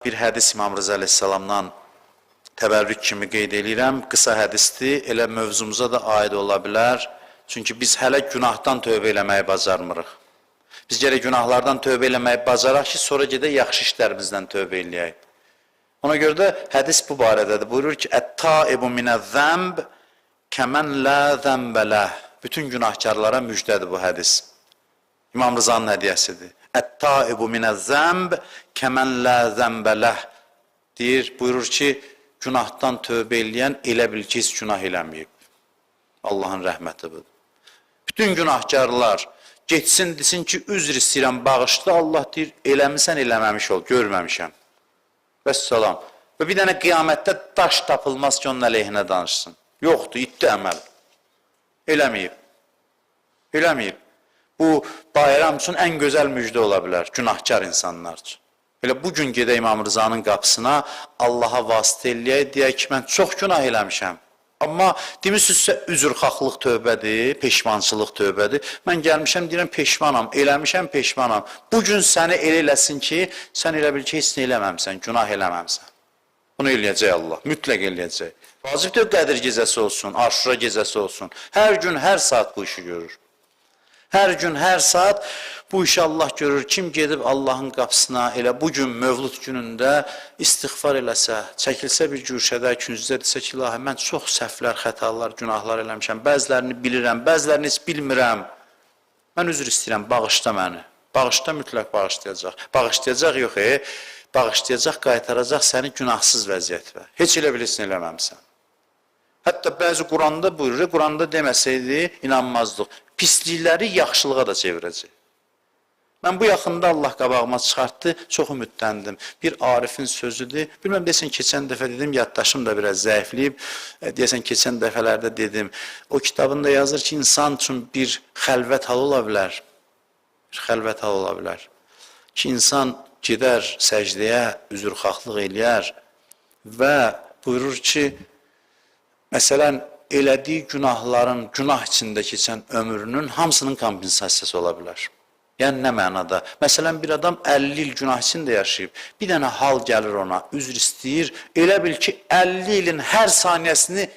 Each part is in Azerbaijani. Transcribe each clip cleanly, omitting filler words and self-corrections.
Bir hədis İmam Rıza əleyhissalamdan təbərrük kimi qeyd eləyirəm. Qısa hədisdir, elə mövzumuza da aid ola bilər. Çünki biz hələ günahdan tövbə eləməyi bacarmırıq. Biz gərək günahlardan tövbə eləməyi bacaraq ki, sonra gedək yaxşı işlərimizdən tövbə eləyək. Ona görə də hədis bu barədədir. Buyurur ki, Ət-taibu minəz-zəmb kəmən lə zəmbə ləh. Bütün günahkarlara müjdədir bu hədis. İmam Rızanın hədiyyəsidir. Ət-taibu minəz-zəmb kəmən lə zəmbə ləh. Deyir, buyurur ki, günahdan tövbə eləyən elə bil ki, heç günah eləməyib. Allahın rəhməti budur. Bütün günahkarlar getsin, desin ki, üzr istəyirəm, bağışla. Allah deyir, eləmisən, eləməmiş ol, görməmişəm. Vəssalam. Və bir dənə qiyamətdə daş tapılmaz ki, onun əleyhinə danışsın. Yoxdur, itdi əməl. Eləməyib. Eləməyib. Bu bayram üçün ən gözəl müjdə ola bilər, günahkar insanlar üçün. Elə bu gün gedək İmam Rızanın qapısına, Allaha vasitə eləyək, deyək ki, mən çox günah eləmişəm. Amma demirsinizsə üzrxahlıq tövbədir, peşmançılıq tövbədir. Mən gəlmişəm, deyirəm peşmanam, eləmişəm, peşmanam. Bu gün səni elə eləsin ki, sən elə bil ki, heç nə eləməmsən, günah eləməmsən. Bunu eləyəcək Allah, mütləq eləyəcək. Vacib deyil Qədir gecəsi olsun, Aşura gecəsi olsun. Hər gün, hər saat bu işi görür. Hər gün, hər saat bu işi Allah görür. Kim gedib Allahın qapısına elə bu gün Mövlud günündə istiğfar eləsə, çəkilsə bir güşədə, küncdə desə ki, ilahi, mən çox səhvlər, xətalar, günahlar eləmişəm. Bəzilərini bilirəm, bəzilərini heç bilmirəm. Mən üzr istəyirəm, bağışla məni. Bağışla, mütləq bağışlayacaq. Bağışlayacaq yox, bağışlayacaq, qaytaracaq səni günahsız vəziyyətə. Heç elə bilirsin, eləməmsən. Hətta bəzi Quranda buyurur, Quranda deməsəydi inanmazdıq. Pislikləri yaxşılığa da çevirəcək. Mən bu yaxında Allah qabağıma çıxartdı, çox ümidləndim. Bir arifin sözüdür. Bilməm, deyəsən, keçən dəfə dedim, yaddaşım da biraz zəifləyib. Deyəsən, keçən dəfələrdə dedim. O kitabında yazır ki, insan üçün bir xəlvət hal ola bilər. Bir xəlvət hal ola bilər. Ki, insan gedər səcdəyə, üzrxahlıq eləyər və buyurur ki, məsələn, elədiyi günahların, günah içində keçən ömrünün hamısının kompensasiyası ola bilər. Yəni, nə mənada? Məsələn, bir adam 50 il günah içində yaşayıb, bir dənə hal gəlir ona, üzr istəyir, elə bil ki, 50 ilin hər saniyəsini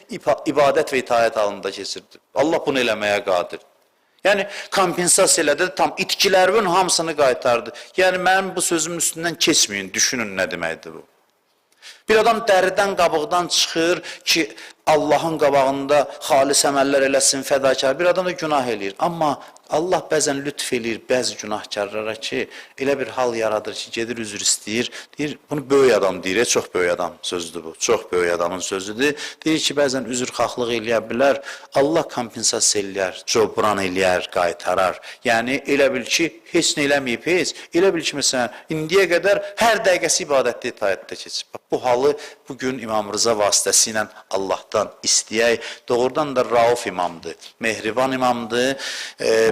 ibadət və itaət halında keçirdi. Allah bunu eləməyə qadir. Yəni, kompensasiya elədi, tam itkilərinin hamısını qaytardı. Yəni, mənim bu sözümün üstündən keçməyin, düşünün nə deməkdir bu. Bir adam dəridən, qabıqdan çıxır ki, Allahın qabağında xalis əməllər eləsin, fədakar. Bir adam da günah eləyir. Amma Allah bəzən lütf eləyir bəzi günahkarlara ki, elə bir hal yaradır ki, gedir üzr istəyir. Deyir, bunu böyük adam deyir, çox böyük adam sözüdür bu. Çox böyük adamın sözüdür. Deyir ki, bəzən üzrxahlıq eləyə bilər. Allah kompensasiya eləyər, cobran eləyər, qaytarar. Yəni, elə bil ki, heç nə eləməyib, heç. Elə bil ki, məsələn, indiyə qədər hər dəqiqəsi ibadətdə, itaətdə keçib. Bax, bu halı bugün İmam Rıza vasitəsilə Allahdan istəyək. Doğrudan da Rauf imamdır, mehriban imamdır.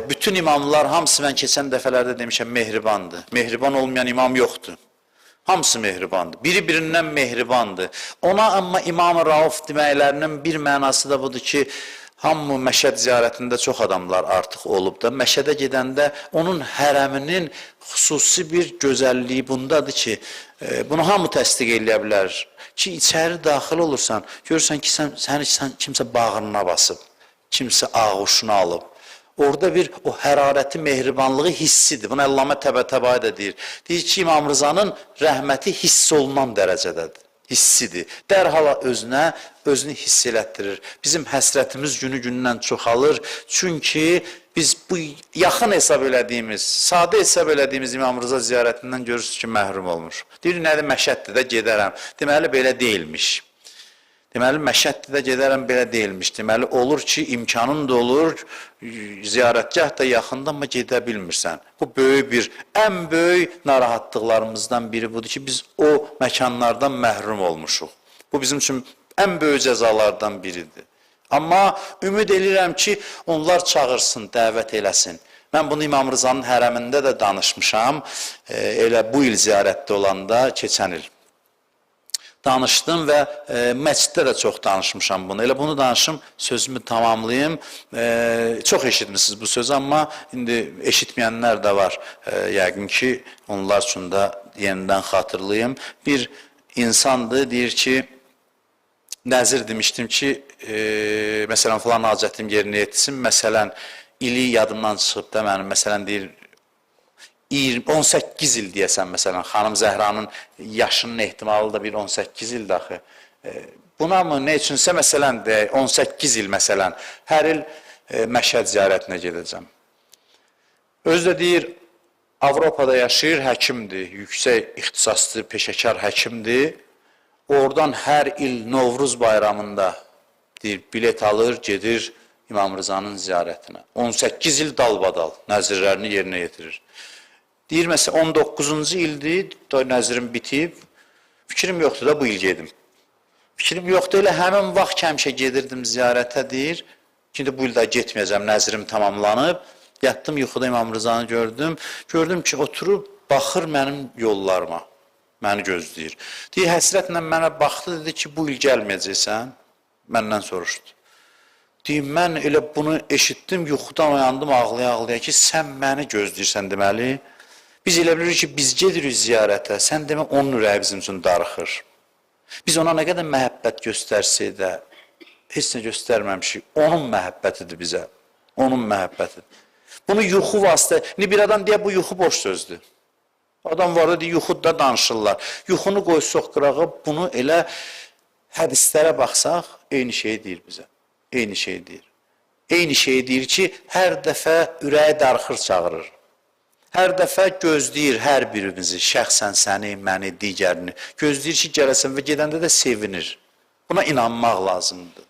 Bütün imamlar, hamısı mən keçən dəfələrdə demişəm, mehribandır. Mehriban olmayan imam yoxdur. Hamısı mehribandır. Biri-birindən mehribandır. Ona amma İmam Rauf deməklərinin bir mənası da budur ki, hamı Məşəd ziyarətində çox adamlar artıq olub da. Məşədə gedəndə onun hərəminin xüsusi bir gözəlliyi bundadır ki, bunu hamı təsdiq eləyə bilər ki, içəri daxil olursan, görürsən ki, səni kimsə bağrına basıb, kimsə ağuşuna alıb. Orada bir o hərarəti, mehribanlığı hissidir. Bunu Əllamə Təbətəbai də deyir. Deyir ki, İmam Rızanın rəhməti hiss olunan dərəcədədir. Hissidir. Dərhal özünə, özünü hiss elətdirir. Bizim həsrətimiz günü-gündən çoxalır. Çünki biz bu yaxın hesab elədiyimiz, sadə hesab elədiyimiz İmam Rıza ziyarətindən görürsünüz ki, məhrum olmuş. Deyir, nədir, Məşəddir də gedərəm. Deməli, belə deyilmiş. Deməli, Məşəddir də gedərəm, belə deyilmiş. Deməli, olur ki, imkanın da olur, ziyarətgah da yaxında, amma gedə bilmirsən. Bu, böyük bir, ən böyük narahatlıqlarımızdan biri budur ki, biz o məkanlardan məhrum olmuşuq. Bu, bizim üçün ən böyük cəzalardan biridir. Amma ümid eləyirəm ki, onlar çağırsın, dəvət eləsin. Mən bunu İmam Rızanın hərəmində də danışmışam, elə bu il ziyarətdə olanda, keçən il. Danışdım və məsciddə də çox danışmışam bunu. Elə bunu danışım, sözümü tamamlayım. Çox eşitmisiniz bu sözü, amma indi eşitməyənlər də var. Yəqin ki, onlar üçün də yenidən xatırlayım. Bir insandır, deyir ki, nəzir demişdim ki, məsələn, filan hacətim yerinə yetsin, məsələn, ili yadımdan çıxıb da mənim, məsələn, deyir, 20, 18 il deyəsən, məsələn, xanım Zəhranın yaşının ehtimalı da bir 18 ildir axı. Buna mı, nə üçünsə, məsələn, deyək, 18 il, məsələn, hər il Məşəd ziyarətinə gedəcəm. Özü də deyir, Avropada yaşayır, həkimdir, yüksək ixtisaslı, peşəkar həkimdir. Oradan hər il Novruz bayramında deyir, bilet alır, gedir İmam Rızanın ziyarətinə. 18 il dalbadal nəzirlərini yerinə yetirir. Deyir, məsələn, 19-cu ildir, nəzrim bitib, fikrim yoxdur da bu il gedim. Fikrim yoxdur, elə həmin vaxt ki, həmişə gedirdim ziyarətə, deyir, şimdi bu il də getməyəcəm, nəzrim tamamlanıb. Yatdım yuxuda İmam Rızanı gördüm. Gördüm ki, oturub baxır mənim yollarıma, məni gözləyir. Deyir, həsrətlə mənə baxdı, dedi ki, bu il gəlməyəcəksən, məndən soruşdu. Deyir, mən elə bunu eşitdim, yuxudan oyandım ağlaya-ağlaya ki, sən məni gözləyirsən deməli. Biz elə bilirik ki, biz gedirik ziyarətə, sən demə onun ürəyi bizim üçün darıxır. Biz ona nə qədər məhəbbət göstərsək də, heç nə göstərməmişik. Onun məhəbbətidir bizə. Onun məhəbbətidir. Bunu yuxu vasitə, indi bir adam deyə bu yuxu boş sözdür. Adam var da deyir, yuxuda da danışırlar. Yuxunu qoysaq qırağa, bunu elə hədislərə baxsaq, eyni şeyi deyir bizə. Eyni şeyi deyir. Eyni şeyi deyir ki, hər dəfə ürəyi darıxır, çağırır. Hər dəfə gözləyir hər birimizi, şəxsən səni, məni, digərini. Gözləyir ki, gələsən və gedəndə də sevinir. Buna inanmaq lazımdır.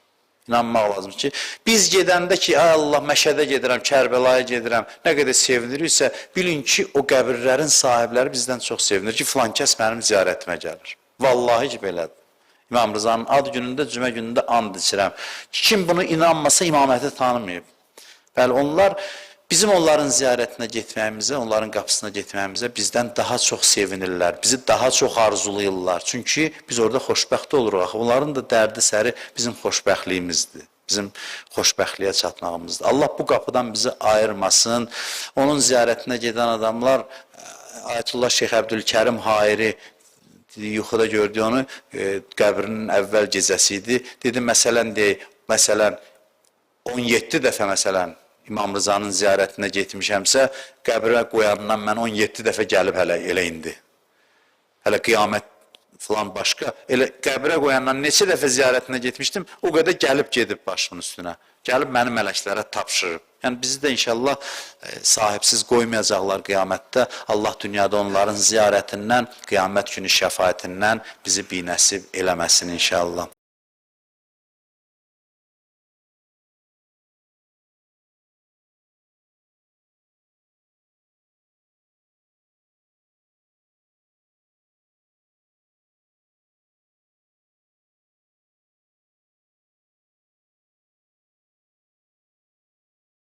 İnanmaq lazımdır ki, biz gedəndə ki, ay Allah, Məşədə gedirəm, Kərbəlaya gedirəm, nə qədər seviniriksə, bilin ki, o qəbirlərin sahibləri bizdən çox sevinir ki, filan kəs mənim ziyarətimə gəlir. Vallahi ki, belədir. İmam Rızanın ad günündə, cümə günündə and içirəm. Kim bunu inanmasa imaməti tanımayıb. Bəli, onlar bizim onların ziyarətinə getməyimizə, onların qapısına getməyimizə bizdən daha çox sevinirlər, bizi daha çox arzulayırlar. Çünki biz orada xoşbəxt oluruq. Axı onların da dərdi səri bizim xoşbəxtliyimizdir. Bizim xoşbəxtliyə çatmağımızdır. Allah bu qapıdan bizi ayırmasın. Onun ziyarətinə gedən adamlar Ayətullah Şeyx Əbdülkərim Hairi yuxuda gördü onu, qəbrinin əvvəl gecəsi idi. Dedi, məsələn, deyək, məsələn, 17 dəfə məsələn İmam Rızanın ziyarətinə getmişəmsə, qəbrə qoyandan mən 17 dəfə gəlib hələ elə indi. Hələ qiyamət filan başqa. Elə qəbrə qoyandan neçə dəfə ziyarətinə getmişdim, o qədər gəlib gedib başımın üstünə. Gəlib məni mələklərə tapşırıb. Yəni bizi də inşallah sahibsiz qoymayacaqlar qiyamətdə. Allah dünyada onların ziyarətindən, qiyamət günü şəfaətindən bizi binəsib eləməsin inşallah.